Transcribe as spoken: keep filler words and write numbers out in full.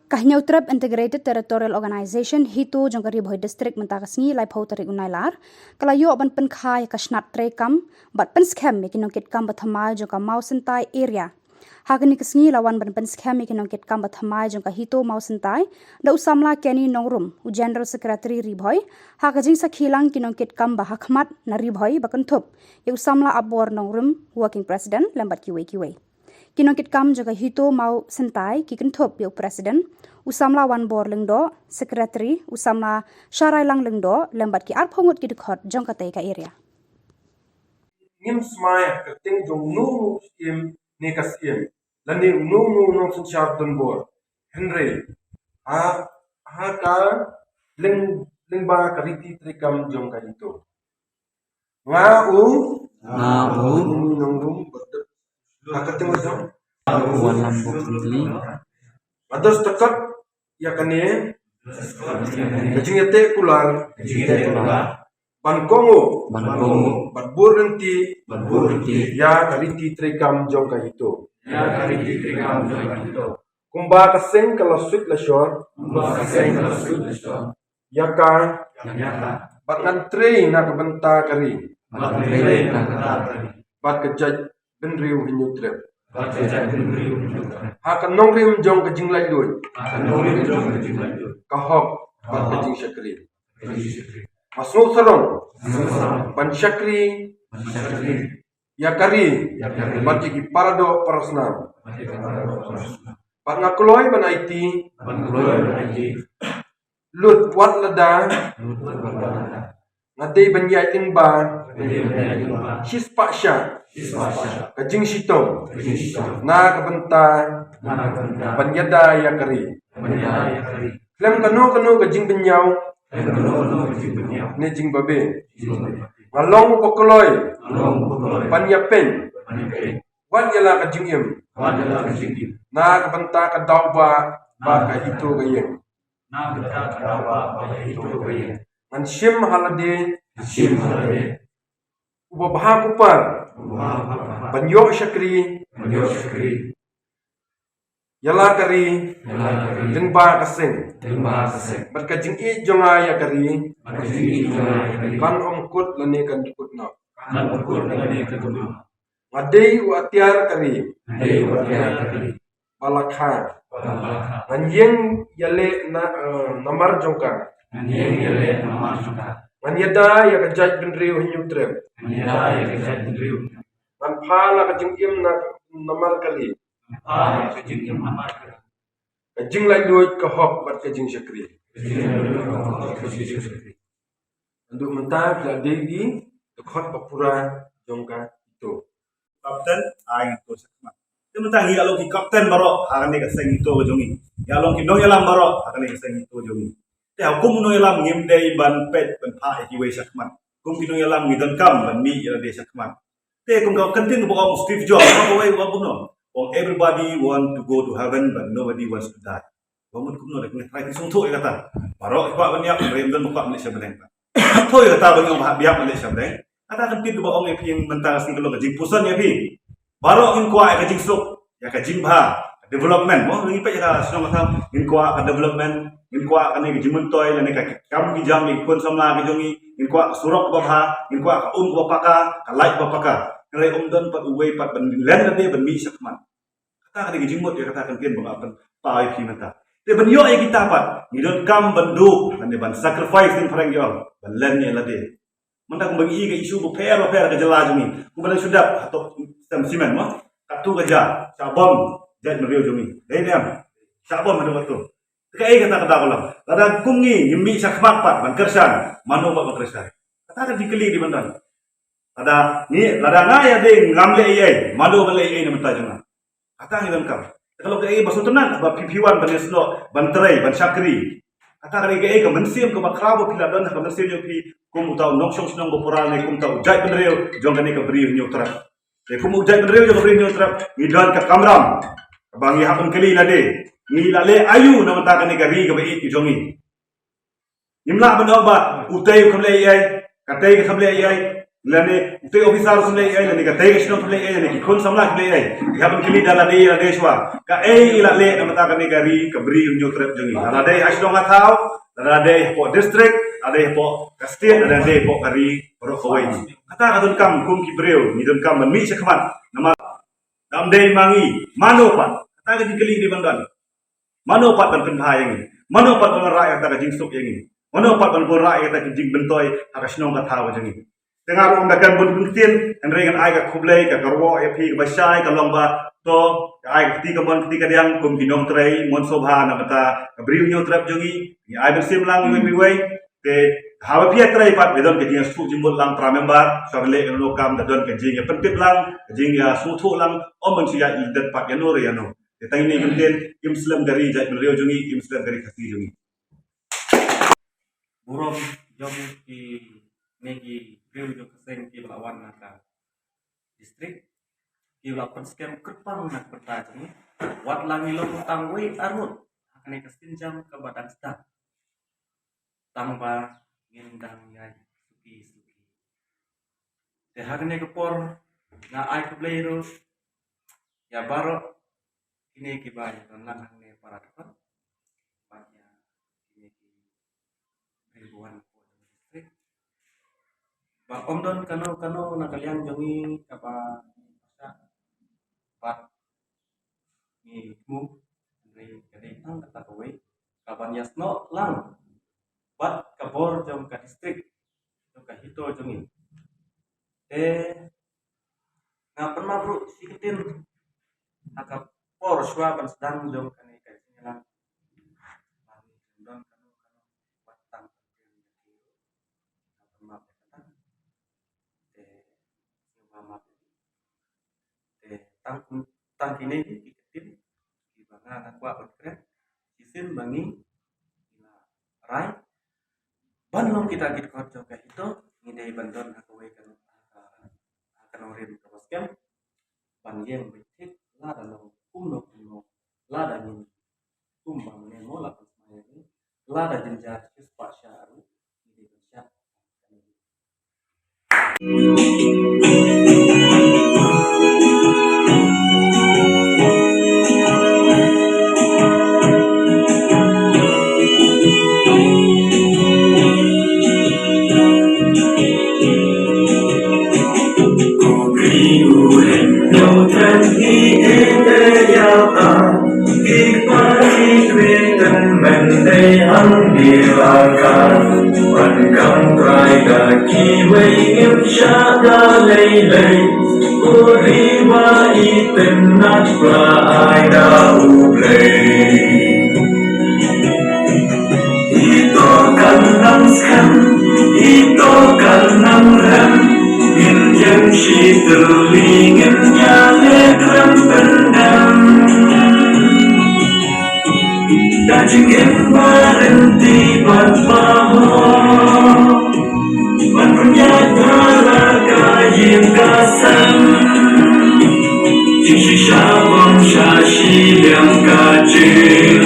Ka Hynñiewtrep Integrated Territorial Organization, HITO, jong ka Ri Bhoi District mynta ka sngi laiphew tarik u Nailar ka la ïoh ban pynkha ïa ka shnat treikam bad pynskhem ïa ki nongkitkam ba thymmai jong ka Mawsyntai area. Ha kane ka sngi la wan ban pynskhem ïa ki nongkitkam ba thymmai jong ka HITO Mawsyntai da u samla Kenny Nongrum, u General Secretary Ri Bhoi, ha ka jingsakhi lang ki nongkitkam ba hakhmat na Ri Bhoi ba kynthup ïa u samla Apbor Nongrum, Working President, lem bad kiwei kiwei. Ki nongkitkam jong ka HITO Mawsyntai ki kynthup ïa u President, u samla Wanbor Lyngdoh, Secretary, u samla Sharailang Lyngdoh, lem bad ki arphew ngut ki dkhot jong katei ka area. Ngim smai ha ka kyrteng jong uno uno u syiem ne ka syiem, lane uno uno u nongsynshar donbor. Hynrei ha, ha ka lyng, lyngba ka riti treikam jong ka HITO. Nga u, nga u Nongrum, ha ka kyrteng jong, nga u Wanlambok Syntli. Nga don sngewthuh ïa kane ka jingïateh kular, ka jingïateh kular, ban kohnguh, ban kohnguh, ban bud lynti, ban bud lynti ïa ka riti treikam jong ka HITO, ïa ka riti treikam jong ka HITO. Kumba ka seng ka la suit la shor, kumba ka seng ka la suit la shor, ïa ka, ïa ka, bad ngan trei na ka bynta ka ri, bad ngan trei na ka bynta ka ri, bad ka jaitbynriew Hynñiewtrep, bad ka jaitbynriew Hynñiewtrep, ha ka nongrim jong ka jinglaitluid, ha ka nongrim jong ka jinglaitluid, ka hok bad ka jingshakri. Ka jingshakri. Nga sngewsarong, sngewsarong, ban shakri, ban shakri ïa ka ri, ïa ka ri, bad ïa ki paradoh parasnam, bad ïa ki paradoh parasnam. Bad nga kloi ban aiti, ban kloi ban aiti, lut wat lada, lut wat lada, nga dei ban ïaid lyngba, nga dei ban ïaid lyngba, shispah shah, shispah shah, ka jingshitom, ka jingshitom, na ka bynta, na ka bynta, ban ïada ïa ka ri, ban ïada ïa ka ri. Khlem kano kano ka jingbynñiaw, khlem kano kano ka jingbynñiaw, ne jingbabe, jingbabe, nga long u ba kloi, nga long u ba kloi, ban ïapeiñ, ban ïapeiñ, wat ïa la ka jingim, wat ïa la ka jingim, na ka bynta ka daw ba, ba ka HITO ka ïeng, na ka bynta ka daw ba, ba ka HITO ka ïeng. Ngan shim ha lade, ngan shim ha lade, u babha kupar, u babha kupar, ban ïoh shakri, ban ïoh shakri ïa la ka ri, ïa la ka ri, lyngba ka seng, lyngba ka seng, bad ka jingïeit jong nga ïa ka ri, bad ka jingïeit jong nga ïa ka ri, kan ym kut lane kan kut noh, kan ym kut lane kan kut noh. Nga dei u atiar ka ri, nga dei u atiar ka ri, ba la kha, ba la kha, ngan ïeng ïaleh na, eh, namar jong ka, ngan ïeng ïaleh namar jong ka, ngan ïada ïa ka jaitbynriew Hynñiewtrep, ngan ïada ïa ka jaitbynriew, ngan phah la ka jingim na, namar ka ri, ngan phah la ka jingim namar ka ri, ka jinglaitluid, ka hok bad ka jingshakri. Ka jinglaitluid, ka hok bad ka jingshakri. Naduh mynta phi la dei ki dkhot ba pura jong ka HITO. Kapten, ai ngi to shakhmat. Te mynta ngi ïa long ki kapten baroh ha kane ka seng HITO ka jong ngi. Ïa long ki nongïalam baroh ha kane ka seng HITO ka jong ngi. Te ha kum u nongïalam ngim dei ban peit ban phah ïa kiwei shakhmat. Kum ki nongïalam ngi donkam ban mih ïa lade shakhmat. Te kum ka kyntien ba ong Steve Jobs, ba wei, ba kumno, ong, "Everybody want to go to heaven, but nobody wants to die." Ba mut kumno, da kynthei ki sngewthuh ïa kata. Baroh ki kwah ban ïap, hynrei ym don ba kwah ban leit sha bneng. Sngewthuh ïa kata ba ngi ong ba hap ïap ban leit sha bneng. Kata ka kyntien ba ong ïa phi mynta ka sngi ka long ka jingpuson ïa phi. Baroh ngin kwah ïa ka jingsuk, ïa ka jingbha, development, mo, ngi peit ïa ka shnong ka thaw, ngin kwah ka development, ngin kwah kane ka jingmyntoi, kane ka kam ki jam ïa ki khun samla ki jong ngi, ngin kwah ka surok kaba bha, ngin kwah ka um kaba paka, ka light kaba paka. Hynrei ym don pat uwei pat ban len lade ban mih shakhmat. Kata ka dei ka jingmut ïa kata ka kyntien ba nga pynpaw ïa phi mynta. Te ban ïoh ïa kita pat, ngi donkam ban duh, lane ban sacrifice, ning phareng ki ong, ban len ïa lade. Mynta kumba ngi ïohi ka issue bapher bapher ka jylla jong ngi. Kumba dang shu dep hato stem cement mo. Katto ka jia, shah bom jaitbynriew jong ngi. Dei ne em? Shah bom haduh katto. Kaei kata ka daw ka long? Lada kum ngi ngim mih shakhmat pat ban kyrshan, mano pat ban kyrshan? Kata ka jingkylli dei ban don. Lada ngi, lada nga ïa dei ngam leh ei ei, mano ban leh ei ei na bynta jong nga? Kata ngi donkam. Te ka long kaei ba sngewtynnat ba phi, phi wan ban ïasnoh, ban trei, ban shakri. Kata ka dei kaei ka mynsiem kaba khraw ba phi la don ha ka mynsiem jong phi kum uta u nongshong shnong ba pura ne kum uta u jaitbynriew jong kane ka bri Hynñiewtrep. Te kum u jaitbynriew jong ka bri Hynñiewtrep ngi don ka kamram kaba ngi hap ban kylli lade. Ngi la leh aïu na bynta kane ka ri kaba ïeit ka jong ngi? Ngim lah ban ong ba utei u kham leh ei ei, katei ka kham leh ei ei. Lane u tei officer u leh ei, lane ka tei ka shnong u leh ei, lane ki khun samla ki leh ei. Ki hap ban kylli da lade lade shuwa. Kaei la leh namar kane ka ri ka bri u Hynñiewtrep jong ngi. Lada dei ha shnong ha thaw, lada dei hapoh district, lada dei hapoh ka state, lada dei hapoh ka ri baroh kawei. Kata ka donkam kum ki briew, ngi donkam ban mih shakhmat. Namar dam dei ma ngi, mano pat. Kata ka jingkylli dei ban don. Mano pat ban pynbha ïa ngi? Mano pat ban rah ïa kata ka jingsuk ïa ngi? Mano pat ban rah ïa kata ka jingmyntoi ha ka shnong ka thaw jong ngi? Te nga ruh ym da kren bun ktien, hynrei ngan ai ka khublei, ka kyrwoh ïa phi kaba shai, ka long ba to, ka ai ka kti kamon kti kadiang kum ki nongtrei mon sngewbha na bynta ka bri u Hynñiewtrep jong ngi. Ngi ai mynsiem lang iwei pa iwei. Te haba phi ïatrei pat, da don ka jingïasuk jingmut lang para member, sa leh kano kam, da don ka jingïapyntip lang, ka jingïasngewthuh lang, ym ban shu ïa-i pat ïano re ïano. Te tang ine i kyntien, im slem ka ri jaitbynriew jong ngi, im slem ka ri Khasi jong ngi. Burom jong kine ki briew jong ka seng kiba la wan na ka district, kiba la pynskhem kyrpang na ka bynta jong ngi. Wat la ngi long tang wei arngut ha kane ka sienjam kaba dang sdang, tang ba ngin dang ïaid suki suki. Te ha kane ka por nga ai khublei ruh ïa baroh kine kiba ïadon lang hangne para dkhot, bad ïa kine ki briew ba wan hapoh jong ka district. Ba ym don kano kano na ka liang jong ngi kaba ngi pyrshah bad ngi thmu, hynrei ka dei tang kata kawei, kaban ïasnoh lang bad ka bor jong ka district, jong ka HITO jong ngi. Te nga pynmap ruh shi kyntien ha ka por shuwa ban sdang jong kane ka jingïalang. Ba ngi don kano kano wat tang kyntien ïa ki ruh. Nga pynmap ïa kata. Te sngewbha map ïa ki. Te tang kum, tang kine ki kyntien kiba nga nga kwah ban kren. Shisien ba ngi la rai ban long kita ki dkhot jong ka HITO, ngi dei ban don ha kawei ka, ha ka nongrim kaba skhem ban ïeng beit thik, lada long kumno kumno, lada ngin kum ba mynne mo la pynsmai ïa ngi, lada jynjar shispah sha ruh ngi dei ban shah. Ito kan nang skhem, ito kan nang rem, ngin ïeng shi tylli ngin ïaleh khlem pyndem. Da jingim ba ryntih bad ba hok, ban pynïaid para ka ïing ka sem. Jingshisha bym shah shiliang ka jing